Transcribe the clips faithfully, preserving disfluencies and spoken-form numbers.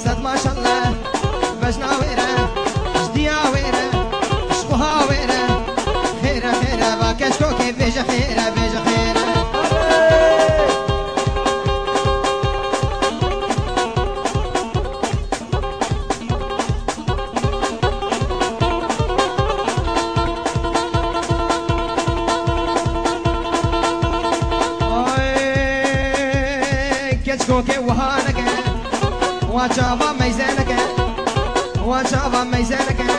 Sed maşallah, bejna wê re, ji diya wê re, ji xweha wê re. Xêre, xêre, va keçkokê bêje xêre, bêje xêre. Ay, keçkokê wiha neke, wa çava meyze neke, wa çava meyze neke.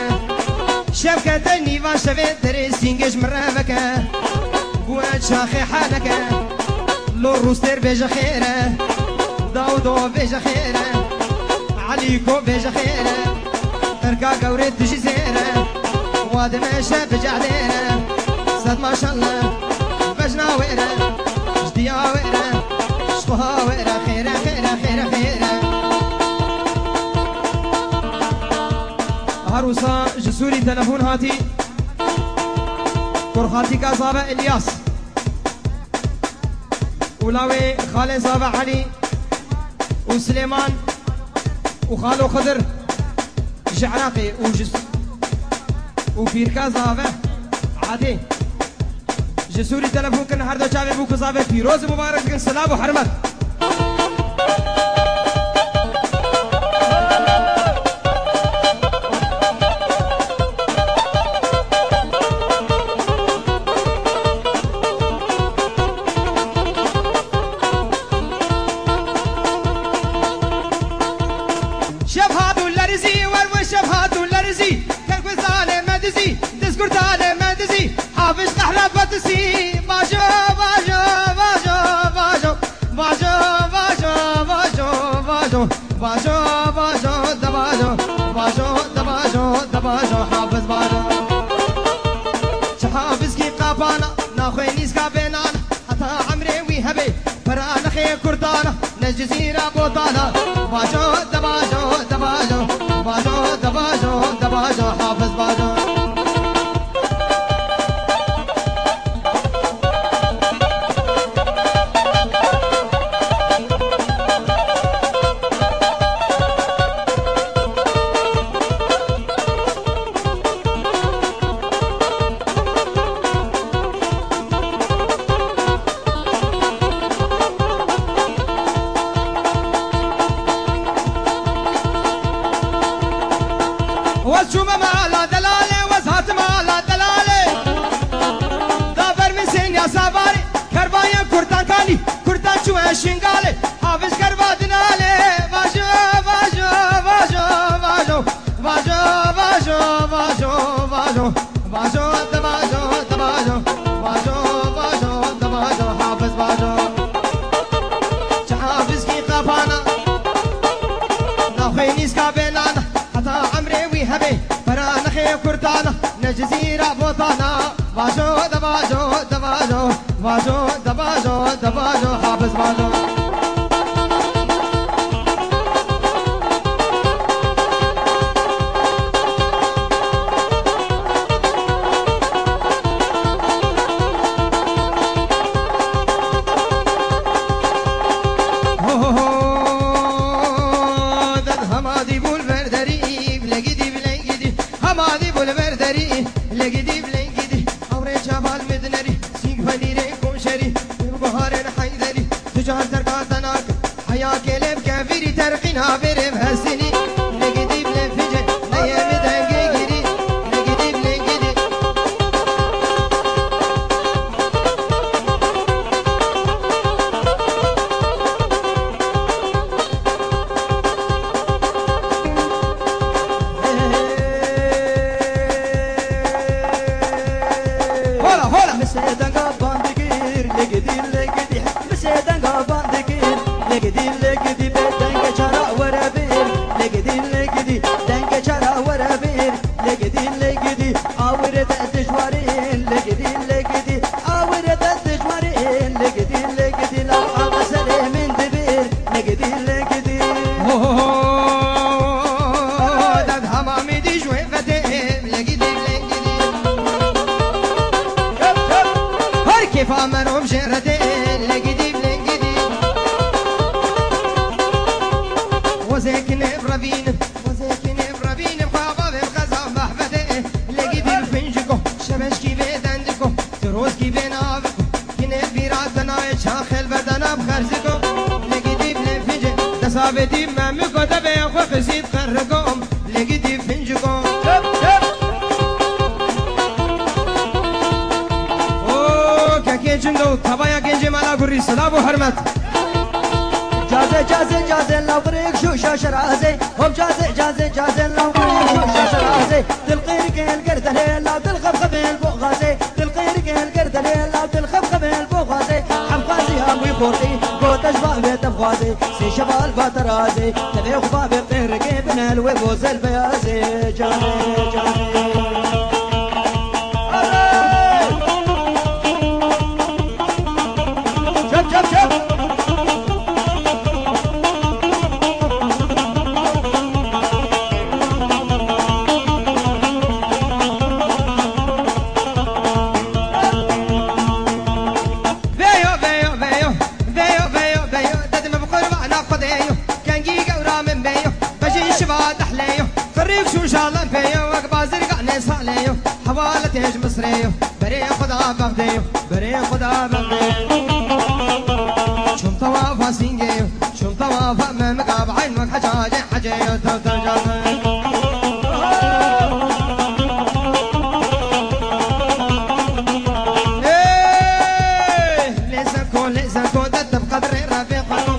Şevkete nîva şevê derê sîngê ji min re veke. Guwe çaxê heneke, lo rûstêr bêje xêre, Dawdo bêje xêre, Elîko bêje xêre, qirka gewrê tu jî zêre, wa dimeşe bi cehdêre. Sed maşallah, bejna wê re, ji diya wê re, ji xweha wê re, xêre, xêre, xêre, xêre. Her wisa ji Sûrî telefon hatî, kurxaltîka zave Îlyas. Û lawê xalê zave Elî û Silêman û xalo Xidir ji Iraqê û ji, û pîrka zave Adê ji Sûrî telefon kirin, her do çavê bûk û zave pîroz û mubarek dikin, silav û hermet. Şev hat û lerizî, wer we şev hat û lerizî, ker ku zalê me dizî, diz kurtalê me dizî, hafiz qehra betisî, vajo, vajo, vajo, vajo. Vajo, vajo, vajo, vajo. Vajo, vajo, de vajo. Vajo, de vajo, de vajo, hafiz vajo. Çi hafizkî qapana, naxwe nîska bênana, heta emrê wî hebe, pera nexê kurdana, ne Cizîra botana. Vajo, de vajo, de vajo. Vajo, de vajo, de vajo, hafiz vajo. Wez çûme mala delalê, wez hatime mala delalê. Da ber min sênya savarê, kervaya kurtan kanî, kurtan çûye Şingalê. Hafiz kerva dinalê, vajo, vajo, vajo, vajo. Vajo, vajo, vajo, vajo. Vajo, de vajo, de vajo. Vajo, vajo, de vajo, hafiz vajo. Çi hafizkî qapana, naxwe nîska bênana, heta emrê wî hebe, pera nexê kurdana, ne Cizîra botana. Vajo, de vajo, de vajo. Vajo, de vajo, de vajo, hafiz vajo. Ho, ho, ho, ded hamadî bûl ver derî, bile gidî, bile gidî. Hamadî bûl ver derî, bile gidî, bile gidî. Ewrê çaval midnerî, sîng felîrê koşerî, gulbuharên heyderî, tu car terka te nakin. Heya kêlê bi kevîrî terqîna bêrê bi hesînî. Lê gidî bi lê ficê, neyê bi dengê girî. Lê gidî bi lê gidî. Hola, hola. Misê denga bandikir, legidî, legidî. Misê denga bandikir, legidî, legidî. Bê dengê çara were bîr, Zêkinê bi revînim, zêkinê bi revînim, xwe bavê bi qeza Mehmedê. Lê gidî bi finciko, şebeşkî bê dendiko, tirozkî bê naviko, kinê bîra te nayê çaxel berdana bi xerziko. Lê gidî bi lê fincê, desa bê dî memiko, te bê xwe xizî bi qerriko. Lê gidî finciko. Çep, çep. O kekê Cindo, tavaya gencê mala gurî, silav û hurmet. Cazê, cazê, cazê, lawbirêk şûşa şerazê. Hop cazê, cazê, cazê, lawbirêk şûşa şerazê. Dil qîrikê li gerdelê, law dil xebxebê li boxazê. Dil qîrikê li gerdelê, law dil xebxebê li boxazê. Hemxwazî ha wî xortî, gote ji bavê te bixwazê. Sê şeval va te razê, tevê xwe bavê qîrikê bine li wê bozel beyazê. Canê, canê. Çep, çep, çep. Veyo, veyo, veyo. Veyo, veyo, veyo. Dedime bi qurbana Xwedê yo. Kengî gewra min bê yo. Bejin şiva dehlê yo. Qirî û şûşa lempê yo. Wek bazirganê salê yo. Hewaletê ji Misrê yo. Berê Xweda Bexdê yo, berê Xweda Bexdê yo. Çûm tewafa Sîngê yo, çûm tewafa Memika bi eyn wek hecacê hecê yo, tew tew canê. Ê, lê zeko, lê zeko, de te bi qedrê Rebê xwe go.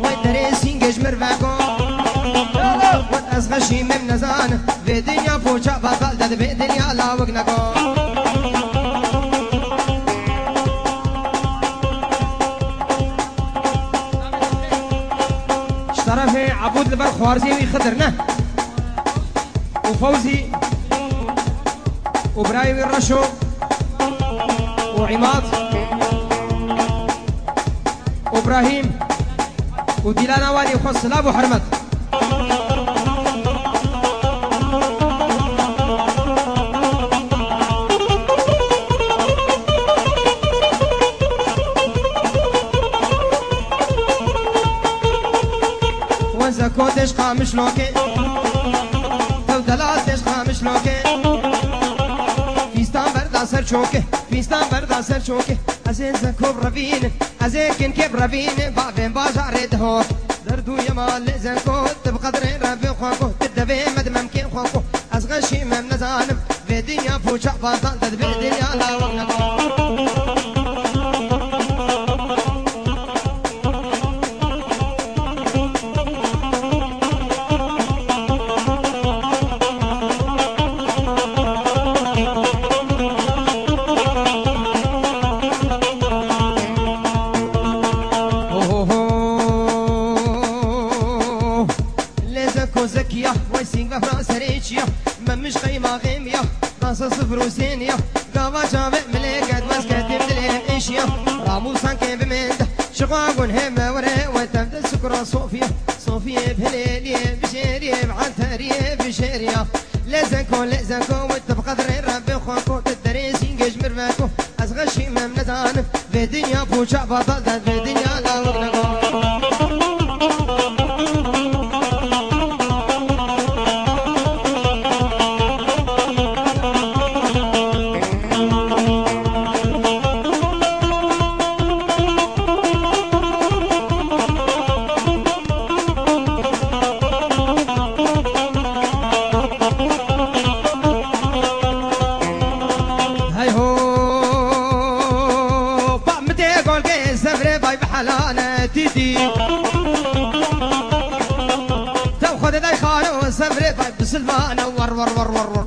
Wey derê Sîngê ji mir vego. Wet ez xeşî mem nezanim. Vê dinya poça batal de, vê dinya lawik neko. Ji terefê Ebûd li ber xwarziyê wî Xidir ne. Û Fewzî û birayê wî Reşo û Îmad û Brahîm û dîlana wanî xwe silav û hurmet. Wezeko têşqa mişlokê, tew delal têşqa mişlokê. Fîstan berda ser çokê, fîstan berda ser çokê. Ez ê zeko bi revînim, ez ê kinkê bi revînim, bavên bajarê dihok. Derdû yema lê zeko, tu bi qedrê Rebê xwe go, tu devê me di memkê xwe go. Ez xeşî mem nezanim, vê dinya poça batal de, vê dinya lawik neko. Ohoho. Lê zeko zekiya, wey sîng vefra serê çiya. Memiş qeymaxê miya, dansa sifir û sêniya. Gava çavê milê ket wez ketim dilê êşiya. Ramûsankê bimênde, şixa gun hê me were, we tevde sukura Sofiya. Sofiyê bi hilêliyê, bi şêriyê, bi enteriyê, bi şêriya. Lê zeko, lê zeko, we tu bi qedrê Rebê xwe ko, tu derê Sîngê ji mir veko. Ez xeşî mem nezanim, vê dinya poça batal de, vê dinya lawik neko. Hey ho, pa mitê golgê sevrê vay bi helane tîtî. Tev xwe de day xaro sevrê vay bi silvane war war war war war.